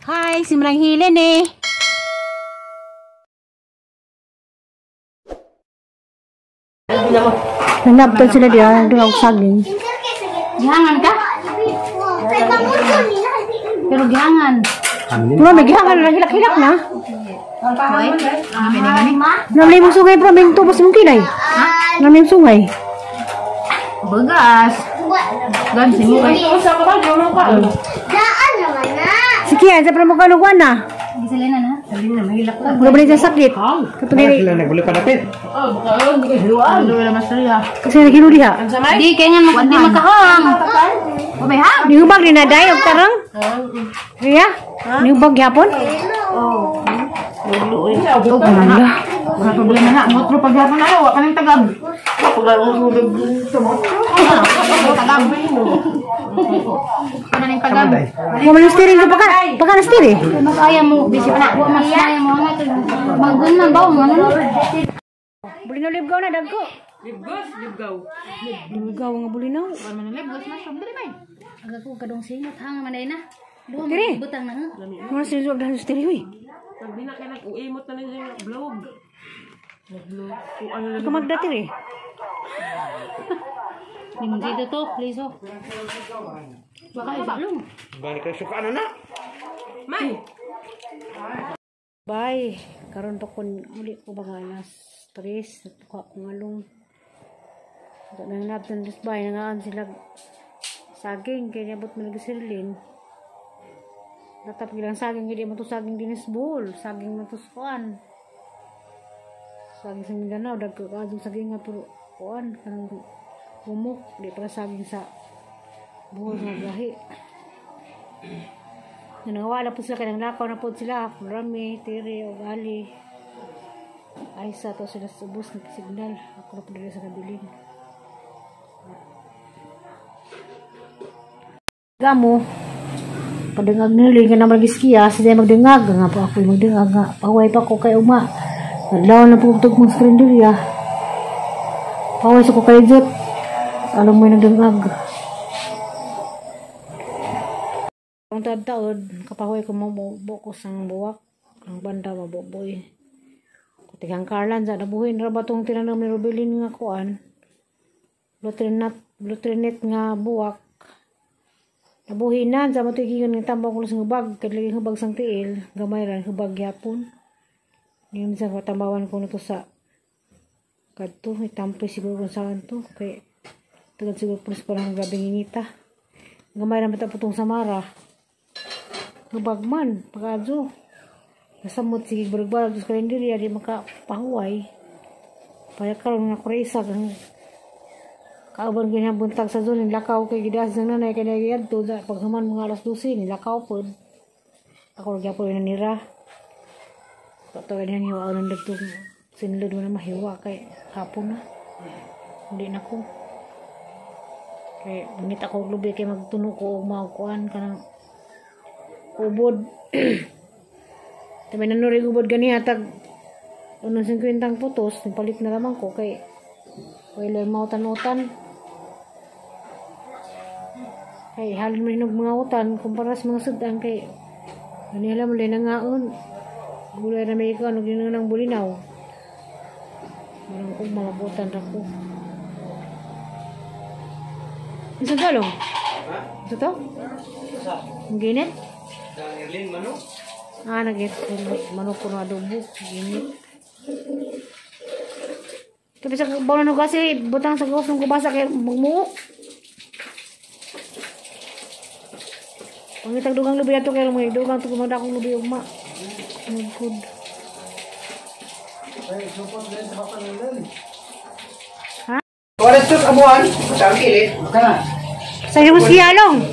Hi, si Marang Hilen eh. Nanabtan sila diya, doon ako saging. Gihangan ka? Pero gihangan. Bro, may gihangan na, hilak-hilak na. Hoy. Namlay mong sungay, bro, may tubos mong kinay. Namlay mong sungay. Bagas. Gan simo kay. Sige, sa pa mo kanuguan na. Gisalina na. Wala ba sa sakit? Katong Sila nagbuli padapit. Kasi naghilo diha. Di kay nga di makahang. O may hang. Nihubag ni na day og tarang. Riya? Nihubag gyapon? Wala. Wala problema na. Motro paghapon na. Wa ka ng tagam. Tagam. Kana ning tagam. Wa man yung steering ko pagka pagka na steering. Mas ayaw mo busy pa na. Wa mas ayaw mo nga magun man ba mo ano? Bulinaw libgaw na dagko. Libgos, libgaw. Libgaw nga bulinaw. Libgos na som dili bay. Aga ko kadong singot hang man day na. Duha Diri. mo butang na ha. Wala siya suwag dahil steering huy. Pag di na kayo nag-uimot na lang yung vlog. Nag-vlog. Kung ano lang. Kamagdati eh. Ning dito to, please oh. Baka ibalong. Balik ka suka na na. May! Bye. Karon pa kun uli ko ba alas 3 natuka ko ngalong. Nang nabtan des bay nangaan sila saging kay niabot man gisilin. Natap gilang saging hindi mo to saging dinis bowl, saging man to sa kuan. Saging sa Mindanao dagko kaadtong saging nga pero kuan kanang humok di para saging sa buhol nga gahi. Nangawala po sila kay nanglakaw na po sila Rami, Tiri, ug Ali. Ay sa to sila sa ubos ng signal. Ako na po diri sa kabilin. Gamo padungag nili nga naman giskiya sa di magdungag nga po ako magdungag nga paway pa ko kay uma. Adlaw na po tug mong screen diri ah. Paway sa ko kay Jot. Alam mo yung nagdungag. Ang taod-taod, kapahoy ko mo ko sang buwak. Ang banda mabuboy. Kutigang Carlan, sa nabuhin ra ba tong tinanom ni Rubilin nga kuan? Lutrinet nga buwak. Nabuhin na, sa matoy gigon nga tambang ko sa hubag. Kaya lagi hubag sang tiil, gamay ra hubag gyapon. Ngayon sa katambawan ko na to sa kadto, itampoy siguro kung saan to. Kay tagad siguro pulis parang grabe ngingita. Gamay ra mata putong samara. Hubag man, pagkadyo. Nasamot, sige, barag-barag, Diyos kalendarya, di makapahuway. Paya karon nga kuresa, kang kauban ganyan buntag sa zone, nilakaw kay gidas ng nanay, kay nagiyadto, paghuman mga alas 12, nilakaw po. Ako lagi po yung nanira. Ito ganyan hiwa ng dagtong sinulod mo na mahiwa kay hapon na. Hindi na ko. Kay mangita ko og lubi kay magtuno ko og makuan kanang ubod. Tabi na nuri ubod ganiha tag unong 50 putos, palit na lamang ko kay wala mautan-utan. Kay halin mo hinog mga utan kumpara sa mga sudan kay ganiha mo nangaon. Gulay na may ikaw, ano ginawa ng bulinaw. Marang kong malabutan ra ko. Isa to, long? Isa to? Ang ginit? Ah, nagit. Manok ko na adobo. Ginit. Tapi sa bawon na kasi, butang sa gawas ng kubasa kay magmuok. Pangitag dugang lubi ato kay mga dugang to kumanda akong lubi ugma. Good. Ha? Wala ito sa amuan. Sa ang kilit. Sa iyo siya long.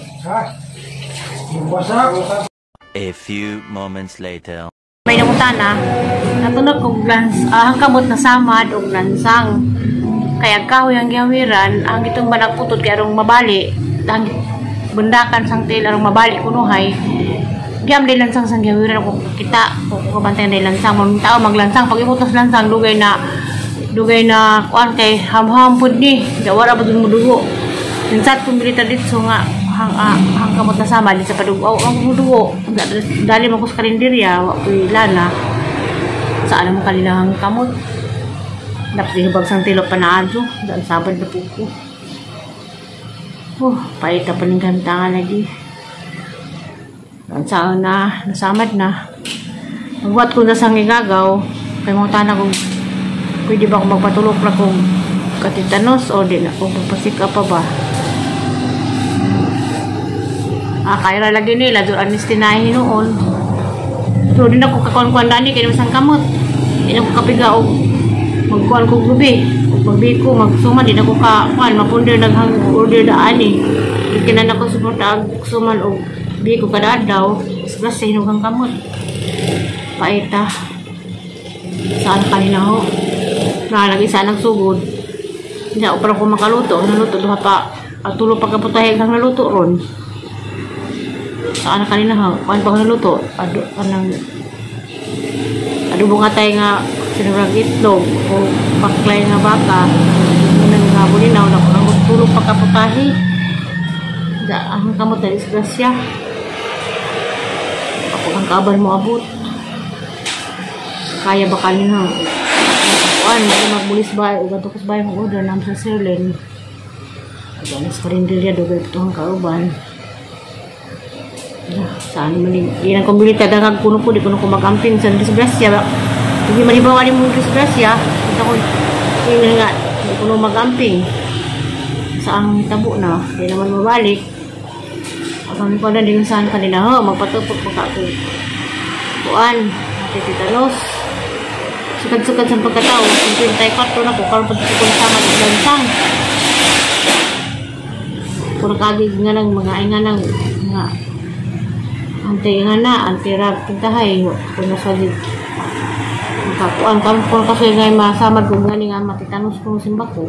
A few moments later. May nangutana, natunog kog lans, ang kamot na samad og lansang. Kaya kahoy ang gihawiran, ang itong banagputod kay arong mabali, ang bundakan sang til arong mabali kunuhay. Giyam day lansang sang gihawiran ko kita ko kabantay day lansang mo tao maglansang pag ibutos lansang dugay na kuan kay hamham pud ni dawara pud mo dugo. Insat kung bilita ditso nga Hang kamot na sama din sa padugo. Ang dugo. Dali mo ko sa karinderya, wa ko'y lana. Saan mo kanila hang kamot? Dapat ihubag sang tilo pa na adyo. Daan sabad na po ko. Oh, pahit na paningkantangan lagi. Daan saan na, nasamad na. Magbuhat ko na sang igagaw. Kay mga tanak kung pwede ba akong magpatulok na kung katitanos o di na kung magpasika pa ba. Ah, kaya lagi nila. Doon anis tinahin noon. Pero din ako kakuan-kuan dani kay naman kamot. Di na ako kapiga og magkuan kog lubi. Og magbiko, magsuman di na ako kakuan mapunder naghang order daan eh. Di kinan ako suporta og suman og biko kada adlaw. Disgrasya hinugang kamot. Paita. Saan kanina ho? Nalagi saan ang sugod. Hindi ako parang ko makaluto. Ang naluto duha pa. At tulo pa kaputahe ang naluto ron. Saan kanina ha? Kuan pa naluto? Ado anang adobo nga tayo nga sinurag itlog o paklay nga baka unang nga bulinaw na kung ang tulog pa kaputahe. Ang kamot na disgrasya. Ako ang kaban mo abot. Kaya ba kanina? Kuan, magbulis ba o ganto kus ba yung order nam sa Sirlin. Ado sa karinderya dugay ang kauban. Saan man di nang komunidad ang kuno po di kuno ko magamping sa disgrasya. Hindi man ibawa ni mo disgrasya. Kita ko yun nga di kuno magamping. Saan tabo na di naman mabalik. Ang ko na din saan kanina ho magpatupok pa ka ko. Kuan, titanos. Sukad-sukad sa pagkatao, 54 na ko karon pag ko sama sa lansang. Puro kagig nga nang mga ay nga nang mga antay nga na, anti-rag, kintahay, kung nasa di, makakuan, kung kasi ngay masamad kung nga nga matitanos kung simba ko.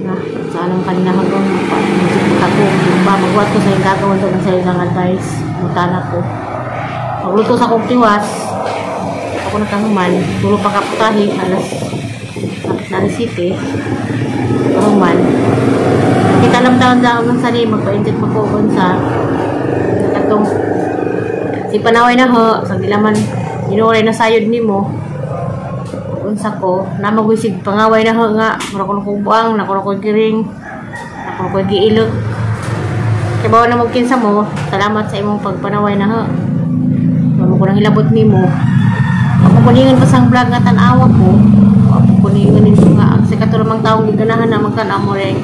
Na, saan ang kanina hanggang magpapako, ba, magbuhat ko sa yung gagawin to ng sa isang advice, mutana ko. Pagluto sa kong tiwas, ako nakahuman, tulo pa kaputahi, alas, na city, kahuman. Kita lang taon daon ng sali, magpa-inject magkukon sa katong si panaway na ho sa gilaman ginuray na sayod nimo unsa ko namaguisig pangaway na ho nga mura ko kong buang nako ko giring nako ko giilok kay bawa na mo kinsa mo. Salamat sa imong pagpanaway na ho, mo ko nang hilabot nimo. Ako kuningan pa sang vlog nga tan-awa ko, ako kuningan nimo nga ang sa katurang taong giganahan na magtan-aw mo rin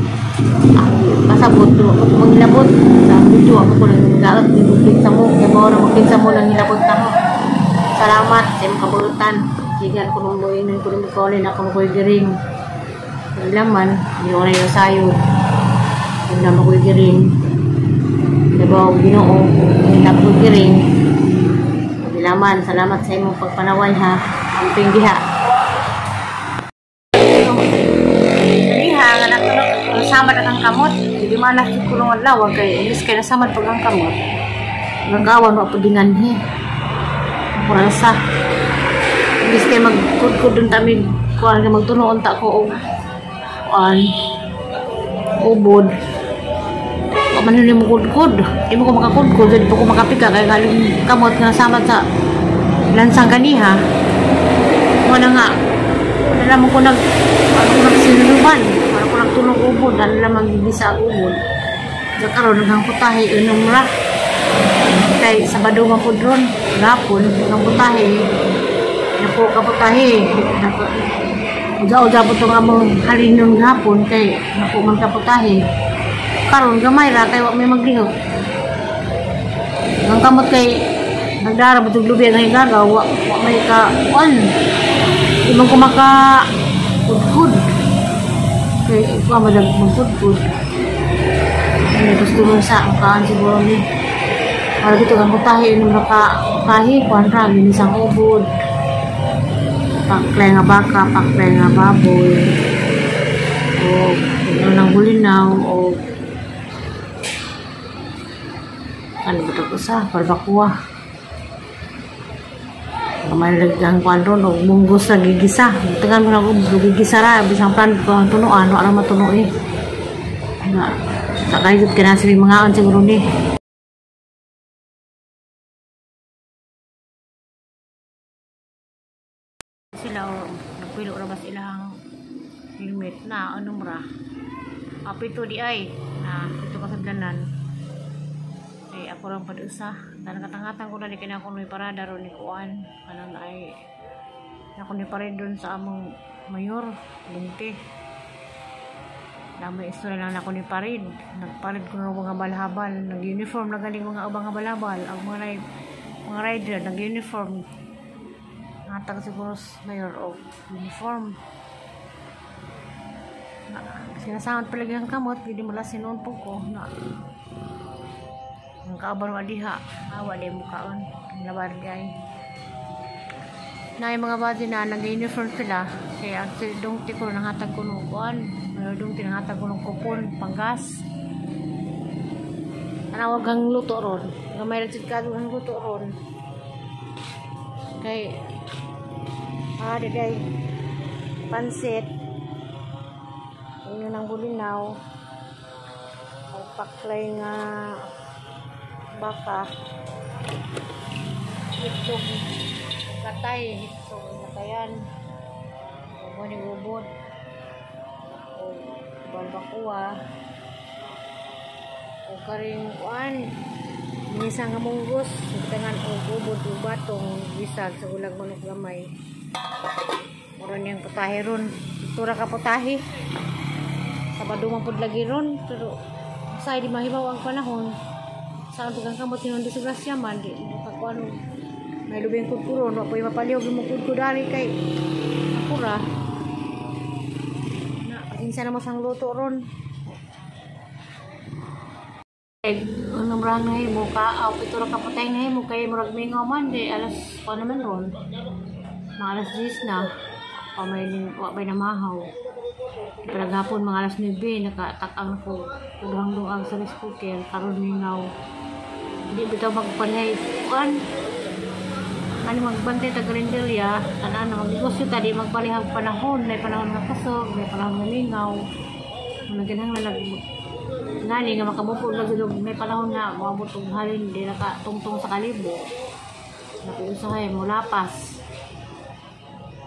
pasabot do ako manghilabot sa video. Ako ko nang gaot ni kinsa mo kay bawa na mo kinsa mo nang hilabot ta ho. Salamat sa imong kabulutan. Gigan ko nung buhinan ko nung kolin ako ko giring. Laman, ginuray na sayo. Hindi na ko giring. Diba, Ginoo, hindi na ko giring. Laman, salamat sa imong pagpanaway ha. Amping diha. Diha nga nasamad ang kamot. Hindi man na kulong adlaw kay imbes kay nasamad pag ang kamot. Nagawan wa pud dinganhi. Kurasa. Imbes kay magkudkod dun tami kuan kay magtunoon ta ko og kuan ubod. Wa man ni mo kudkod. Di mo ko makakudkod, di po ko makapika kay galing kamot nga nasamad sa lansang ganiha. Wala nga. Wala mo ko nag nagsinuban. Wala ko nagtulong ubod, dahil lamang gigisa ang ubod. Sa karon naghang putahe inom ra. Kay Sabado man pud ron, gapon naghang putahe. Napo ka putahe. Uja-uja po to nga mo halinon gapon kay napo man ka putahe. Karon gamay ra kay wa may maglihok. Ang kamot kay nagdara butog lubi ang gagaw, wa may ka kuan. Di man ko maka kudkud. Kay ikaw madag magkudkud. Ano gusto mo sa kaan siguro ni. Para dito kang putahe inom na ka putahe kuan ra ginisang ubod. Paklay nga baka, paklay nga baboy. O ano nang bulinaw o ano ba ito sa barbacoa. Kamay ang kuan ron og munggos na gigisa. Tagan mo na og gigisa ra bisang plan ko ang tunuan wa ra matuno eh. Nga Sa kahit ka na sa mga on siguro ni. Sila o nagpilo ra ba sa ilang helmet na anong ra? Apito di ay na ito kasablanan. Eh ako lang pad-usa. Tanang katangatan ko na ni kina ko may parada ron ni kuan. Kanang ay ako ni parade doon sa among mayor Bunti. Dami istorya lang ako ni parade. Nagparade ko ng mga habal-habal. Nag-uniform na galing mga ubang habal-habal. Ang mga rider nag-uniform. Natag siguro mayor og uniform. Sinasamad palagi ang kamot, hindi mo lang sinuon po ko. Na, ang kaabang adiha, awa di mukaon. Ang labar di ay. Na yung mga body na nag-uniform sila. Kaya ang dungti ko nanghatag ko ng kuan. Mayor dungti nanghatag ko ng kupon, panggas. Anawag ang luto ron. Gamay lang ka ang luto ron. Kay di kay pansit. Inyo ng bulinaw. O paklay nga baka. Itlog katay, itlog katayan. O ni ubod. O balbakuwa. O karing kuan. Minisa nga munggos, tangan og ubod ug batong bisag sa ulag manok gamay. Mura niyang putahe ron. Tura ka putahe. Sabado man pud lagi ron, pero say di mahibaw ang panahon. Saan pag ang kamot sinon disgrasya man di makakuan may lubing kudkuron, wa po'y mapalihog imong kudkud ari kay akura. Na pasensya na mo sang luto ron. Ano murang nahimo ka, aw pito ra ka patay nahimo kay murag mingaw man di alas pa naman ron. Mga alas 10 na. Pamay wa bay namahaw. Palaghapon mga alas 9 nakatak-ang ko duhang-duhang sa rice cooker karon mingaw. Di bitaw magpanay kuan. Ano magbantay ta karinderya, tanan na magnegosyo ta di magpalihag panahon, may panahon nga kusog, may panahon nga mingaw. Mga kinahanglan ngani nga makabuko lang jud may panahon nga moabot og halin di nakatungtong sa kalibo. Nakuusahay mo lapas.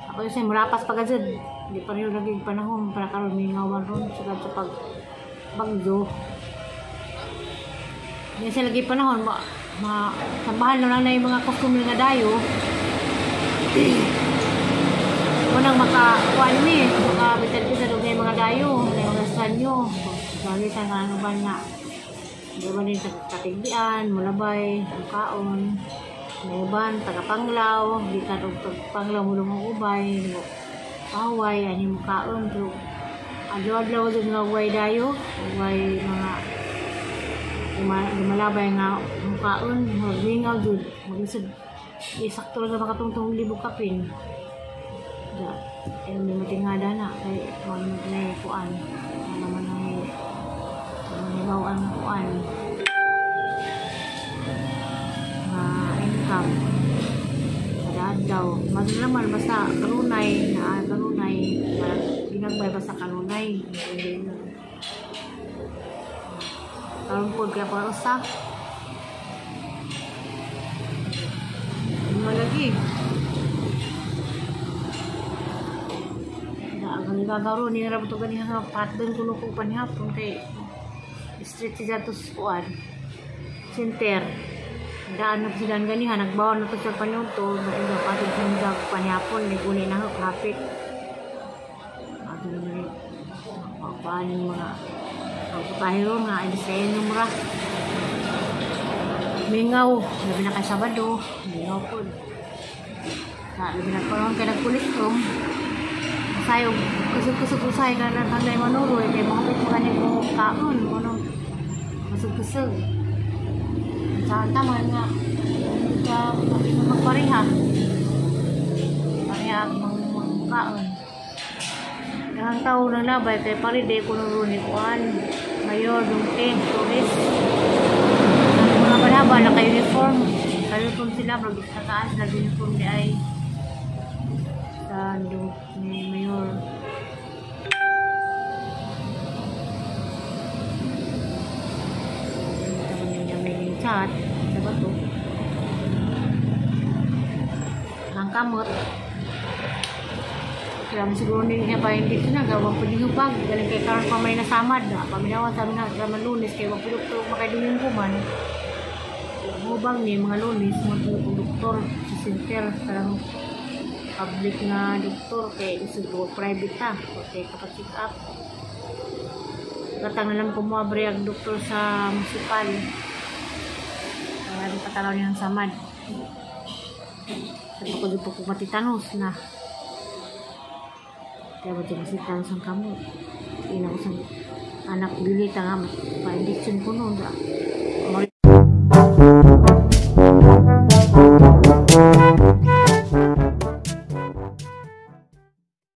Ako yung say mulapas pa jud. Di pa rin lagi panahon para karon mingaw man ron sugad sa pag bagyo. Di siya lagi panahon ma sambahan na lang na yung mga customer nga dayo. Unang makakuan ni, makabitan-bitan og mga dayo, may mga sanyo. Lagi sa ano ba nga. Di ba din sa katigbian, mulabay, mukaon, may uban, tagapanglaw, di ka og pagpanglaw mulong ubay, paway, ani mukaon pero adlaw-adlaw jud nga way dayo, way mga lumalabay nga mukaon, magmingaw jud, maglisod isakto ra makatungtong libo kapin. Da, ay may matingada na kay wala man kuan. Wala man ay ang kuan nga income kada adlaw. Mas naman basta kanunay na kanunay, parang ginagmay basta kanunay. Karon pod kaya para usa. Ano lagi? Ang gagaro ni ra to ganiha nga patdon kuno ko panihapon kay street siya to kuan center. Daan na sila ganiha nagbawon na to sa panyunto mainga patod sa panihapon niguni na traffic. Ato na ni paano mga pagputahe ron nga ay mura. Mingaw, labi na kay Sabado, mingaw pod. Sa labi na karon kay nagpulis room. Sayo kusog-kusog usay ka na kang manuroy kay mga kani ko kaon mo kusog-kusog. Saan taman nga ka magpareha. Pareha ang kaon. Daghang tao nang labay kay paride kuno ni kuan mayor dungtin tourist. Ang mga balaba naka-uniform. Naka-uniform sila pero gitakaan sila uniform di ay sa ni mayor. saat sa bato. Ang kamot. Kaya man siguro niya pa hindi ito na gawa pa din hubag. Galing kay karon pa may nasamad na. Paminawan sa amin na raman Lunes kay wag doktor makay ko man. Hubag ni mga Lunes mga doktor sa center parang public nga doktor kay siguro private ta kay kapag check up. Katang na lang kumuabre ang doktor sa municipal. Kaya patalaw niya ang samad. Sa ko di po ko matitanos na. Kaya ba dyan masitanos ang kamot. Ina ko sa anak bilita nga pa-injection ko noon.